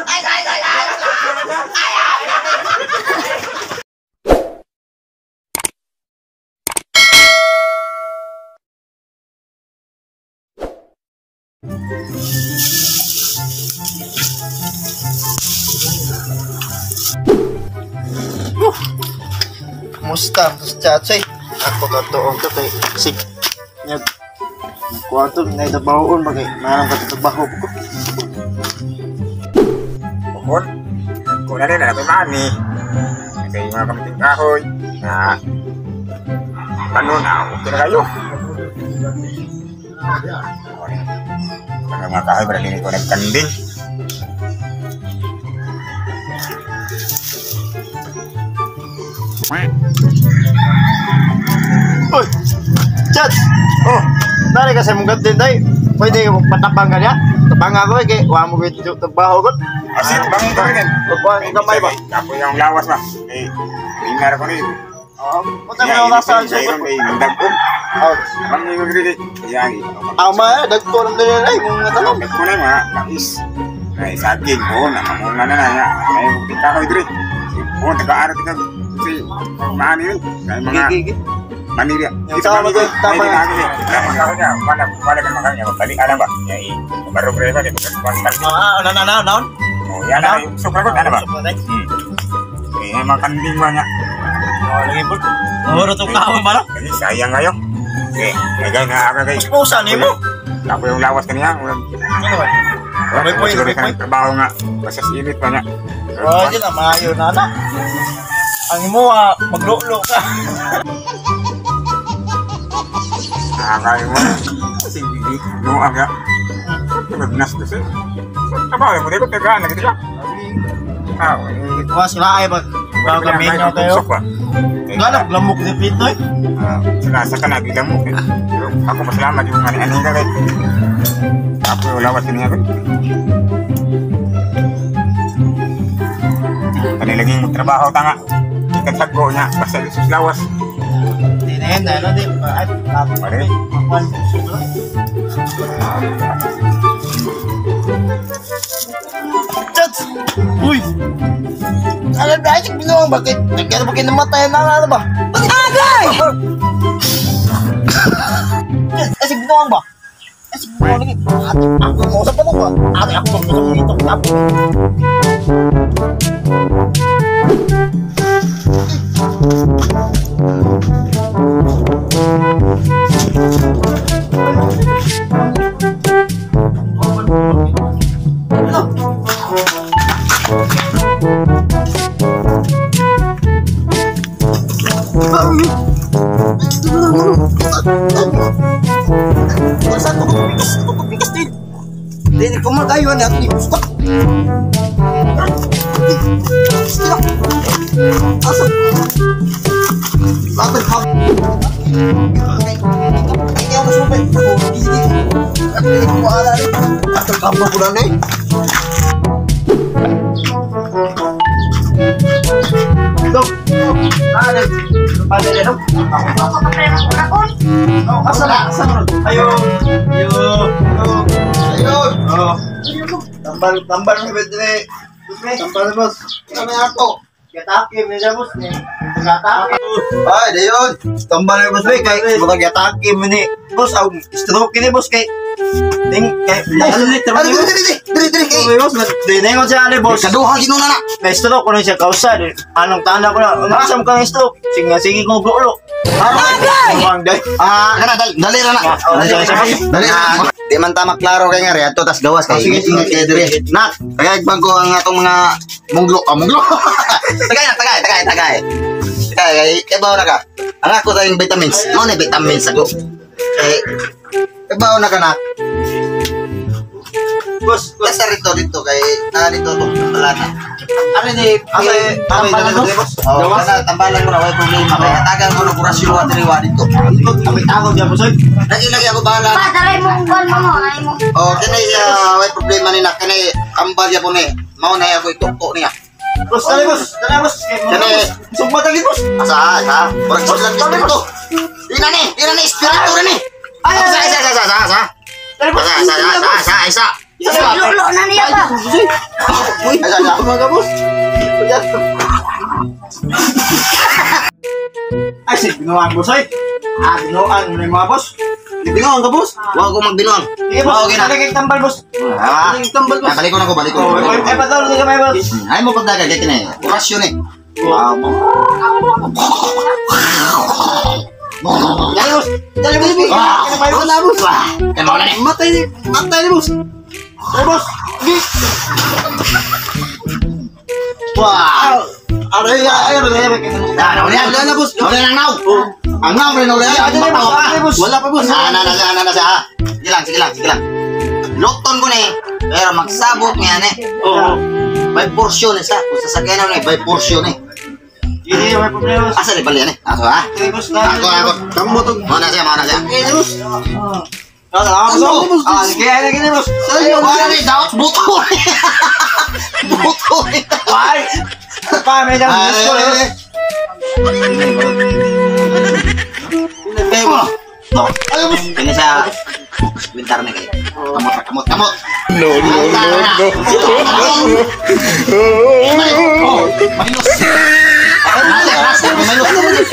Ay ay ay ay. Kumusta? Chachoy. Ako katuong to kay sig. Nyag. Kuha to, naitabahoon ba kay maraming katabaho ko. Bukod. Kuna rin na may mami. Kay mga kamiting kahoy. Na ano na, okay na kayo. Mga mga kahoy, para din ko nagkanding. Uy! Chats! Oh! Nari kasi mong gantin tayo. Pwede ka magpatabang ka niya? Tabang ako eh, kay wala mo kayo trabaho ko. Asi, tabang ko rin. Pagkuhan ko kamay ba? Kapo yung lawas ba? Eh, tingnar ko rin. Oo. Punta mo na sa siya. Nagdagko. Tabang ko rin. Ayan. Ama, dagko lang din ay mga tanong. Dagko na mga mais. Ay, saging. Oo, nakamuna na na. Ay, bukti ka ko rin. Oo, taga-araw tika. Si maani rin. Ay, mga Manila. Tama ko, tama. Tama. Wala ka makanya, balik alam ba? Ya, baru berapa deh, bukan bukan. Ah, na na na na. Oh, ya na, sukra ko ano ba? Eh, makan ding banyak. Oh, lagi po. Oh, rutong kaon ba? Kasi sayang kayo. Eh, nagay na ako kay. Esposa nimo. Ako yung lawas kaniya. Ano ba? May point, may point. Trabaho nga, basta init pa niya. Oh, di na maayo na na. Ang imo maglulo ka. Nakakayo mo. Kasi no aga. Nagnas kasi. Trabaho mo dito tagaan lagi ka. Ah, was sila ay ba kami na tayo. Galak lamok ni Pitoy. Ah, sila sa kana lamok. Pero ako pasalamat yung ani-ani ka kay. Ako lawas niya ko. Kani lagi mo trabaho tanga. Ikataggo niya basta sus lawas. Di na na di ay pare. Chats! Uy! Alam na, isip binuang bakit? Kaya bakit namatay na ano ba? Agay! Isip binuang ba? Isip binuang lagi. Ate, ako mo sa panong ba? Ate, ako mo sa dito. Dili ko magayon at ni gusto. Asa? Lahat ha. Kaya mo sumay. Hindi ko alam. Ato kampo ko na eh. Dok. Ano? Padala dok. Oh, asa na? Asa na? Ayo. Ayo. Ayo. Oh. Tambal, tambal mo bedre. Tambal boss. Kami ako. Yatake mi sa boss ni. Yatake. Ay, dayon. Tambal mo boss kay murag yatake mi ni. Boss aw stroke ni boss kay ding kay Dili dili dili dili kay. Boss dinengon siya ani boss. Kaduha ginuna na. Na stroke ko na siya kausa. Anong tanda ko na? Unsa mo ka na stroke? Sige sige ko gulo. Agay! Ah, kana dali ra na. Dali ra. Di man ta maklaro kay nga re adto tas gawas kay. Sige, ingat kay dire. Nak, tagay bangko ang atong mga munglo, munglo. Tagay na, tagay, tagay, tagay. Tagay, kay bawo na ka. Ang ako tayong vitamins. Mo na vitamins ako. Kay bawo na ka nak. Boss, basta rito dito kay na dito tong tambalan. Ano ni asa tambalan boss? Oh, kana tambalan mo na way problema kay hatagan ko ng kurasyon wa diri wa dito. Kami tawag ya boss. Lagi lagi ako bahala. Pa, dalay mo ang mo mo, ay mo. Oh, kini way problema ni nak kini ambal ya po ni. Mao na ako itukto niya. Boss, dali boss. Dali boss. Kini sugma tagi boss. Asa asa? Murag sila dito. Di na ni espiritu ni. Ay, asa asa asa asa. Dali boss. Asa asa asa asa. Lulo na niya ba? Uy, mga boss. Ay, sige, binuang boss ay. Ah, binuang mo na yung mga boss. Binuang ka, boss? Huwag ko magbinuang. Sige, boss. Okay na. Balik ang tambal, boss. Ah, Balik ang tambal, boss. Balik ko na ko, balik ko. Ay, patawag na kamay, boss. Ay mo pagdaga, kaya kinay. Orasyon eh. Wow. Dali, boss. Dali, boss. Wala, boss. Kaya mawala ni. Matay ni, matay ni, boss. Dali, boss. Wow. Aray, ay, ay, ay, Ah, nawala yan. Wala na, boss. Nawala ang naw. Ang naw rin nawala yan. Ay, Matawa pa. ay, boss. Wala pa, boss. Ah, na, na, na, na, na, Sige lang, sige lang, sige lang. Luton ko ni. Pero magsabot niya ni. Oo. May porsyon eh sa. Kung sasakyan na ni, may porsyon eh. Hindi, may problema, boss. Asa ni bali yan eh? Aso ha? Sige, boss. Ako, ako. Kamot. Mauna siya, mauna siya. Sige, boss. Ah, boss. Ah, sige, ay, sige, boss. Wala ni, daot, buto ni. Buto ni. Ay! Pa, may dang Ay, gusto, ay, boss. ay. Ay, boss. Ini sa winter na kayo. Kamot, kamot, kamot. No, no, no, no. Oh, minus. Rasa, rasa, minus.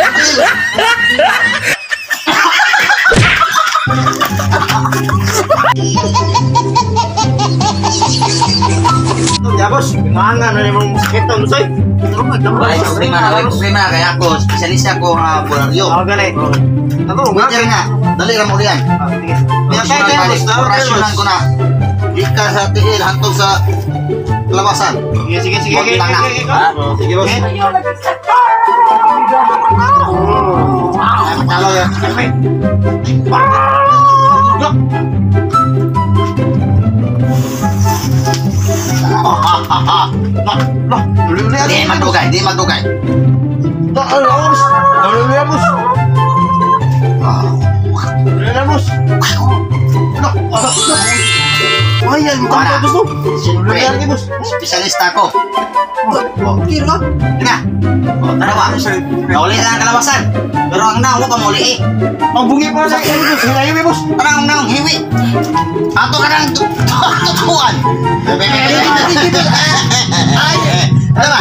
Ya, boss. Binuangan na yung sakit to, boss. Ay, problema na, ay, problema. Kaya ako, spesyalista ako nga bularyo. Oh, gani. Ako, nga. Winter nga, dali ra mo riyan. Ah, sige. Kaya, kaya, boss. Orasyonan ko na. Di ka sa tiil, hantog sa lawasan. Sige, sige, sige. Huwag tanga. Sige, Ha? sige, boss. Ay, matalo yan. Di magdugay, di magdugay. Wala. Siyempre, espesyalista ako. Ina. Ano ba? Nauli na ang kalawasan. Pero ang naong pa muli eh. Ang bungi pa sa akin, boss. Hinayo, boss. Parang ang naong hiwi. Ato ka ng tutuan. Ay, ano ba?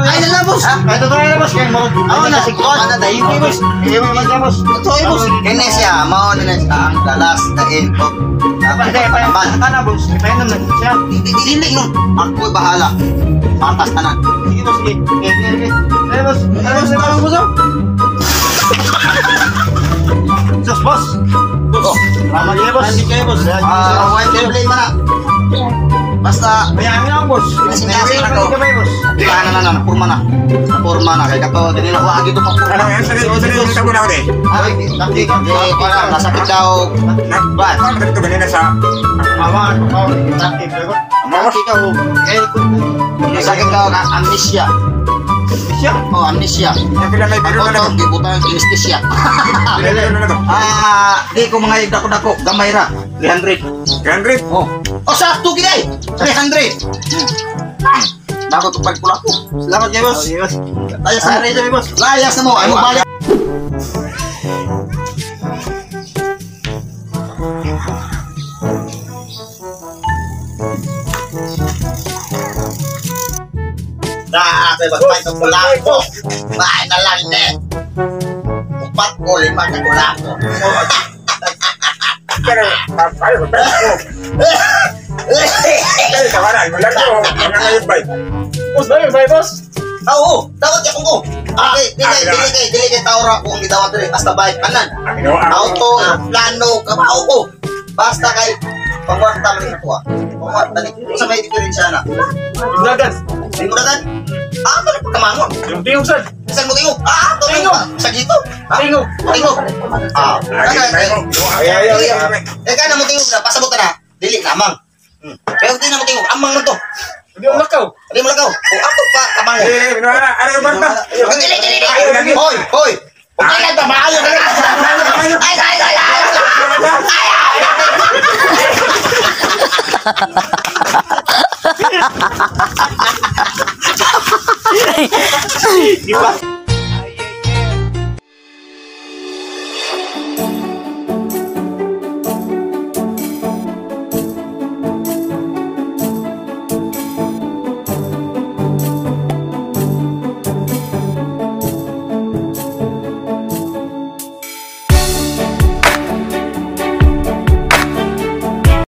Ay, nala, boss. Ay, totoo na, boss. Kaya mo. Ako na, ano tayo? Hiwi, boss. Hiwi, boss. Totoo, boss. Kaya siya, mao na siya ang the last na end of Tambal. Ano, boss? Painom na siya. Dili no. Ako'y bahala. Patas tanan. Sige, boss. Sige. Sige, sige. Ay, boss. Ay, boss. Ay, boss. Sus, boss. Oh. Salamat kayo, boss. Salamat kayo, boss. Ah, walang problema na. Basta Bayaan na ako, boss. Sinasing ako. Kamay, boss. Wala na na, napurma na. Napurma na. Kaya kato, dili na wag ito Ano, mapurma. yan, sarili, sarili, sarili na ako eh. Ay, di, wala, nasakit daw. Ba? Paano dito ganyan na sa... Mama, mama, sakit, pero. Nasakit daw. Nasakit daw, amnesia. Siya. Oh, amnesia. Yan sila may biro na Ako to. to, gibutan ng anesthesia. Sila may biro na to. Ah, di ko mga dako-dako, gamay ra. 300. 300. Oh. Oh, sakto gid 300. Dako to pagpula ko. Salamat kayo, boss. Boss. Layas na. Ay, boss. Layas na mo. Ay mo balik. Dah, saya buat main pula ko. Main na lang ni. Upat ko, lima ka ko. Pero, ay, pero, ay, kawaran, wala ko. Wala ngayon, bay. Boss, bye, bye, boss. Oo, dapat ya ko. Ah, dili dili kay tao ra ko ang gidawat diri basta bike kanan. Ang ginawa ako. Auto, plano, kabaw ko. Basta kay pangwarta man ni kuha. Pangwarta ni. Sa may diferensya na. Dagan. Di mo dagan. Ah, ano pa kamangon? Yung tingog, sir. Bisan mo tingog. Ah, ato Tingog. Sa gito. Tingog. Tingog. Ah, Ay, ay, ay, ay, ay, ay, Eh, kana mo tingog na pasabot na. Dili namang. Pero di na mo tingog, amang man to. Hindi mo lakaw. Dili mo lakaw. O ato pa kamangon. Eh, ginawa na. Ano yung barta? Dili, dili, dili. Hoy, hoy. Okay lang ba? Maayo ka na. Ay, ay, ay, ay. Ay, ay. Di ba?